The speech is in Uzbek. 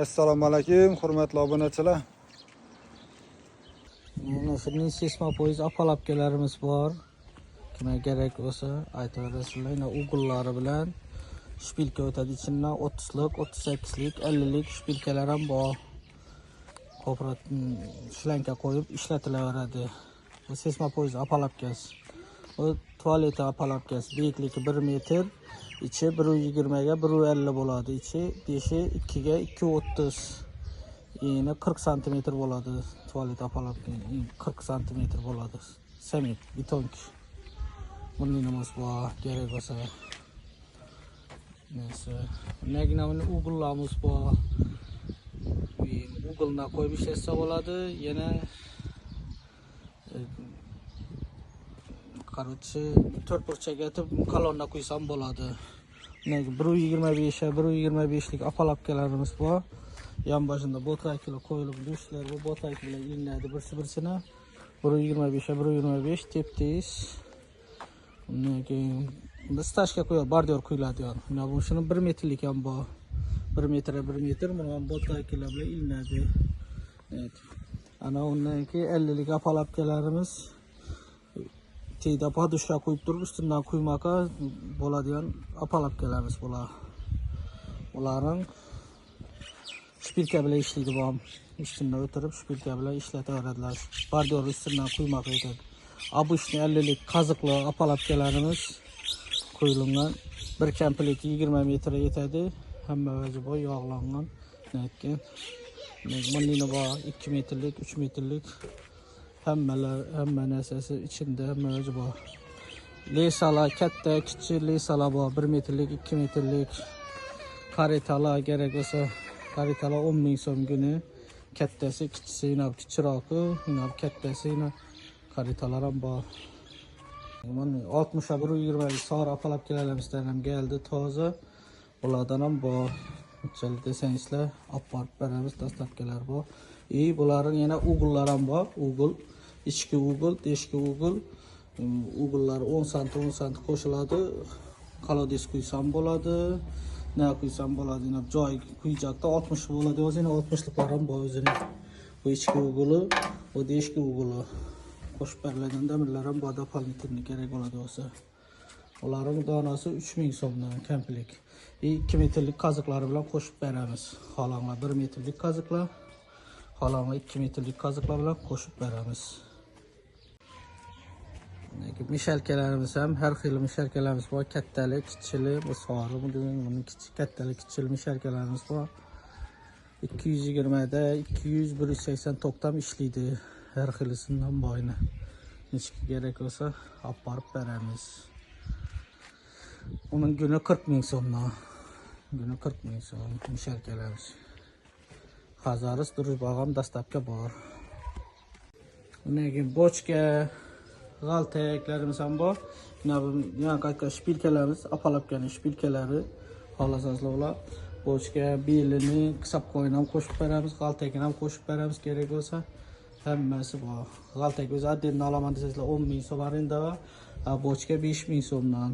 Assalomu alaykum, hurmatli obunachilar. Mana sesma poyezd apalapkalarimiz bor. Kimga kerak bo'lsa aytaverasizlar. Yana ugullari bilan shpilka o'tadi ichidan 30lik, 38lik, 50lik shpilkalar ham bor. Ko'proq shlanka qo'yib ishlatilaveradi. Bu sesma poyezd apalapkasi. Bu tualet apalapkasi beyikligi 1 metr, ichi 1.20 ga 1.50 bo'ladi. Ichi deshi 2 ga 2.30. Eni 40 santimetr bo'ladi. Tualet apalapka 40 santimetr bo'ladi. Sement, betonki. Buning nimasi bor, kerak bo'lsa. Neyse. Nagina uni ugullarimiz bor. Ugulni qo'yib ishlatsa bo'ladi. Yana короче, to'rt burchak etib kolonna qo'ysam bo'ladi. Nega 1.25 1.25lik apalapkalarimiz bor. Yan boshida botaykilar qo'yilib, dushlar bu botayki bilan ilinadi birsi birsini. 1.25 1.25 tep-tez. Undan keyin stashka qo'yib bordior quyiladi yani. Mana bu shuni 1 metrlik ham bor. 1 metr 1 metr buni ham botaykilar bilan ilinadi. Evet. Ana undan keyin 50lik apalapkalarimiz teyda poduşka qo'yib turib ustidan quymaqa bo'ladigan apalapkalarimiz bular. Ularning shpilka bilan ishlaydi bu ham. Ustidan o'tirib shpilka bilan ishlataveradilar. Bordior ustidan quymaqa o'tadi. Обычный 50lik qaziqli apalapkalarimiz qo'yilgan. Bir komplekt 20 metrga yetadi. Hamma vaji bor, yog'langan. Lekin bunini bor 2 metrlik, 3 metrlik hammalar, hamma narsasi ichida, hamma vaji bor. Lesalar katta, kichik lesalar bor, 1 metrlik, 2 metrlik. Karetalar kerak bo'lsa, karetalar 10 ming so'm kuni. Kattasi, kichisi, yana kichikroqi, yana kattasi, yana karetalar ham bor. Mana 60 1.20 sori apalapkalarimizdan ham keldi toza. Bulardan ham bor. Unchalik desangizlar, olib borib beramiz, dastavkalar bor. Bularning yana ugullar ham bor. Ugul, ichki ugul, teshki ugul. Ugullar 10 santi, 10 santi qo'shiladi. Kolodez quysam bo'ladi. Ne quysam bo'ladi, yana joy quyjakda 60 bo'ladi. O'zini 60liklar ham bor o'zini. Bu ichki uguli, bu teshki uguli. Qo'shib beriladigan damirlar ham bor, дополнительный kerak bo'ladi bo'lsa. Ularning donasi 3000 so'mdan komplekt. 2 metrlik qaziqlari bilan qo'shib beramiz. Xohlanglar 1 metrlik qaziqlar, xohlanglar 2 metrlik qaziqlar bilan qo'shib beramiz. Mishalkalarimiz ham har xil mishalkalarimiz bor, kattali, kichikli, bu sori, buni kichik, kattali, kichikli mishalkalarimiz bor. 220 da 200 180 tokdan ishlaydi. Har xilisidan boyni. Nechki kerak bo'lsa olib borib beramiz. Uning kuni 40 ming so'mdan. Kuni 40 ming so'm mishalkalarimiz. Hazaris Drujba ham dastavka bor. Undan keyin bochka, g'altaklarimiz ham bor. Mana bu yana qayta shpilkalarimiz, apalapkaning shpilkalari. Xohlasangizlar ular bochka, belini, qisab qo'yini ham qo'shib beramiz, g'altakini ham qo'shib beramiz kerak bo'lsa. Hammasi bor. G'altak o'zi отдельно olaman desangizlar 10 ming so'm arendaga, bochka 5 ming so'mdan.